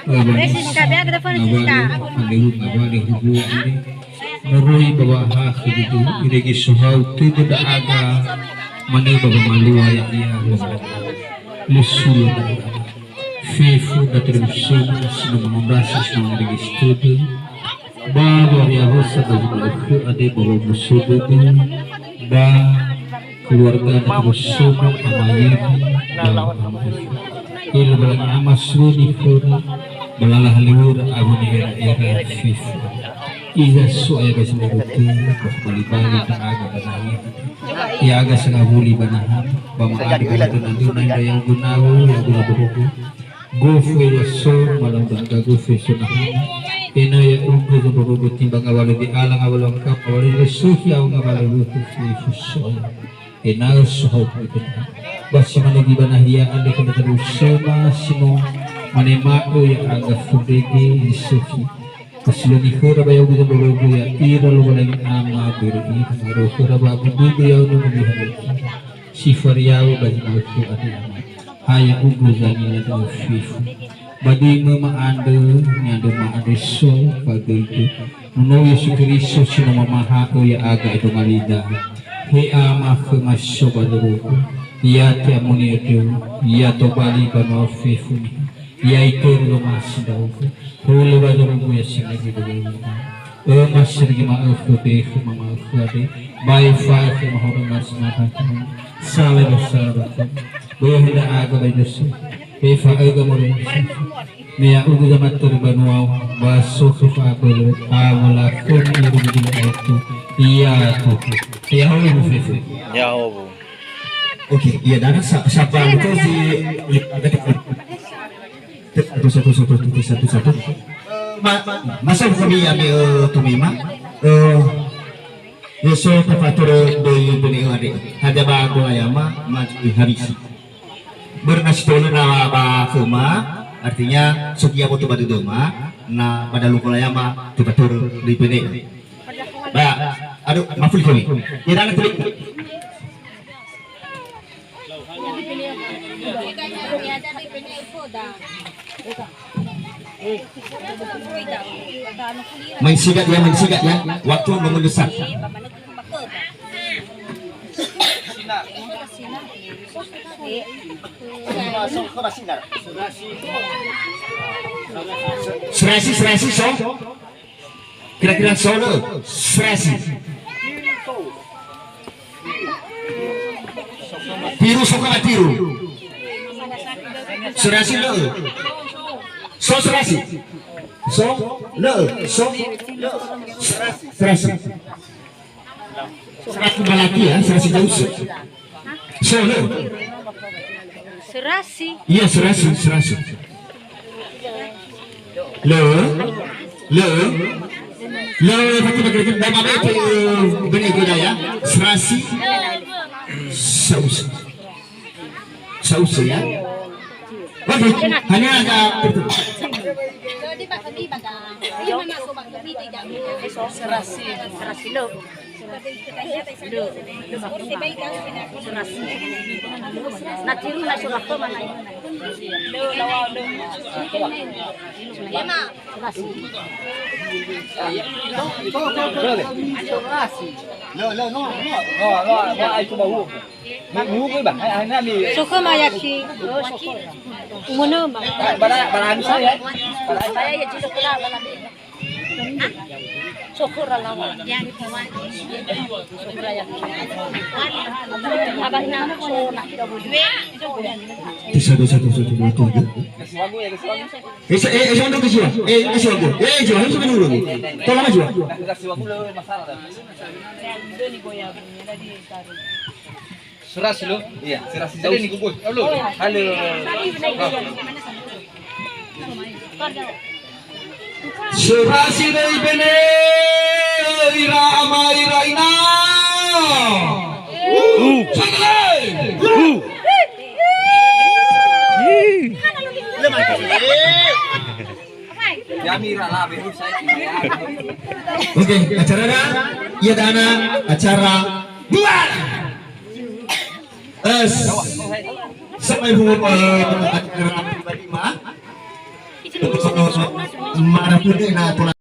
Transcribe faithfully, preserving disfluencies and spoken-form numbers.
Francisca, biar kita Francisca. Ngawali, ngawali hubungan ini. Moroi ba wa'ahakhö dödö, irege sohau tödö ndra'aga, manö ba wamalua ya'ia Lowalangi. Lö sulö ndra'aga. Fefu ndra terusöma si no mangondrasi si no mangerege si tödö. Ba wariahosa ba zi ma'ökhö andre ba wamuso dödö. Ba keluarga ndra terusöma ama yömi ba ama yömi. Elo Lowalangi Ama sueni khöra, ba lala halöŵöra awö ni'era'era fefu. Iza so aya ba zi moroi tö, ba bali-bali ndra'aga ba nahia. Ya'aga sangawuli ba naha, ba ma'andrö ba döna-döna, ya'ugö nawö, ya'ugö ndrorogö. Gofu ela so, malam ndra'aga gofu so nahana. Ena'ö ya'ugö zondrorogö timbanga walö we'ala ngawalö angkapa walö we'ala sohi awö ngawalö wötö fefu so'aya. Ena'ö sohau khöda. Ba si manö göi ba nahia andre khöda talifusöma si no manema'ö ya'aga fondrege zi sökhi. Ba si lö nikhöra ba ya'ugö zondrorogö ya'ira Lowalangi Ama börö ira. Ngaro khöra ba abu dödö ya'ugö no niha leki. Si fariawö ba zi ma'ökhö andre Ama. Ha ya'ugö zangi na da'ö fefu. Ba döi mö ma'andrö, ni'andrö ma'andrö so, fagöigö. Nono Yesu Keriso si no mamaha'ö ya'aga endo ngalida. He Ama khöma si so ba ndrorogö, ya te'amoni'ö dödö, ya tobali ba ma'ökhö fefu niha, ya itörö lomasi ndra'ugö, hulö ba ndrorogö ya sinenge dödöma. Öma sirege ma'ökhö be khöma ma'ökhö andre, ba efa'ö khöma horöma si mata khöma. Sala ba sala ba khöma. Böi ndra'aga ba inosi. Efa'öga moroi. Me ya'ugö zamatörö banua, ba so khö fa'abölö, awö lakhömi irugi dila aetu. Iya tutu. Ya'obu fefu. Ya'obu. Oke, iya dana sa-, sapa lupa si satu, satu, satu, satu, satu, satu. Eh, ma-, masa kami ya'ami, eh, tumema. Eh, ya so tafatörö döi bene'ö andre. Hadia ba gola ya'ama, ma-, harisi. Börö na si tola na ba khöma, artinya, so gia boto ba dödöma, na ba dalu gola ya'ama, tefatörö döi bene'ö. Ba, aduh, mafuli khömi. Ya, dana tuli. Main sigat ya, main sigat ya. Waktu mau mendesak. Serasi, serasi, so. Kira-kira so lö, serasi. Tiru so kala tiru. Serasi lö. So serasi. So lö. So lö. Serasi. Serasi. Serasi balaki ya, serasi jauh. So lö. Serasi. Iya, serasi, serasi. Lö, lö, lö, fati bakal kita mama itu, eh, bene goda ya. Serasi. Saus. Saus ya. Oke, hanya ada itu. Serasi, serasi lö. Na tiru na so lako mana. Lo, lo, no, no. No, no, no, ai coba hu. Mu, mu, ba, ai, ai, nami. Soko mayaki. Umunu ma. Bara, bara anu saya. Bara saya ya, jilo kula, bara. Sokora lawa. Sokora ya. Abahina so na kita bulu. Satu, satu, satu, dua, tiga. Eh, sa-, eh, eh, sondo ke jiwa. Eh, eh, sondo. Eh, jiwa, harus menurun. Tolong jiwa. Serasi lo? Iya, serasi. Ada ni kukus. Halo. Halo. Serasi döi bene, ira ama, ira ina. Uh. Sakale. Uh. Oke, acara dah. Ya dana acara dua. Eh, sampai hulu, eh, acara pribadi mah. Mara pede na tola